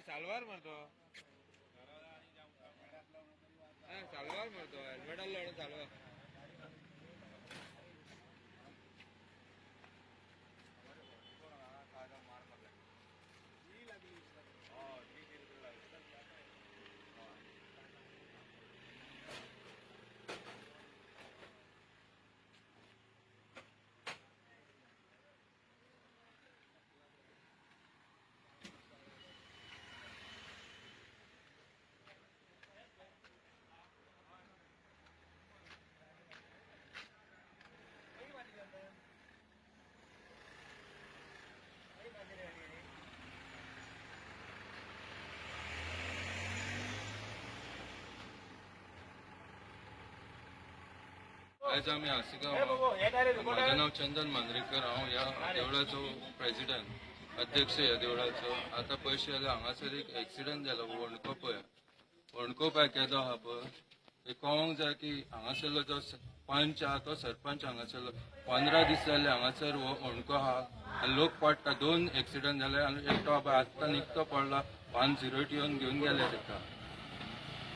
सालवार मारतो, सालवार मारतो, हेल्मेट आसलो सालवार. आयज आमी आसिगांव. म्हाजें नांव चंदन मांद्रेकर. हांव ह्या देवळाचो प्रेसिडेंट, अध्यक्ष ह्या देवळाचो. आतां पयशे जाल्यार हांगासर एक एक्सिडंट जालो. होंडको पळय, होंडको पळय केदो आहा पळय. हे कळोंक जाय की हांगासरलो जो पंच आहा तो सरपंच हांगासरलो, 15 दीस जाले हांगासर हो होंडको आहा आनी लोक पडटा. दोन एक्सिडंट जाले आनी एकटो पळय आत्तां निकतो पडला. 108 येवन घेवन गेले ताका.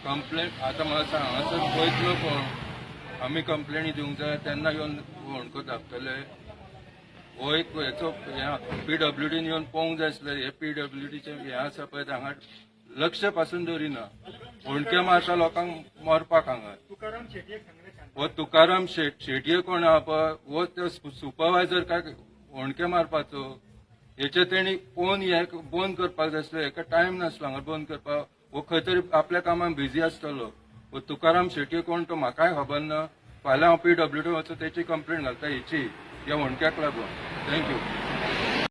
कंप्लेंट आतां म्हाका सांग, हांगासर वयतलो कोण? आमी कंप्लेनी दिवंक जाय तेन्ना येवन होंडको धापतले. हो एक हेचो हें पीडब्ल्यूडीन येवन पळोवंक जाय आसलें. हे पीडब्ल्यूडीचें हें आसा पळय, ते हांगा लक्ष पासून दवरिना. होंडके मारता लोकांक मरपाक हांगा. तुकाराम शेटयेक सांगले शांत. हो तुकाराम शेटये कोण आहा पळय, हो तो सुपरवायझर काय होंडके मारपाचो? हेचे तेणी पळोवन हे बंद करपाक जाय आसलें. हेका टायम नासलो हांगा बंद करपाक. हो खंय तरी आपल्या कामाक बिजी आसतलो. हो तुकाराम शेटये कोण तो म्हाकाय खबर ना. फाल्यां हांव पीडब्ल्यूडी वचून तेची कंप्लेन घालता हेची, ह्या होंडक्याक लागून. Thank you.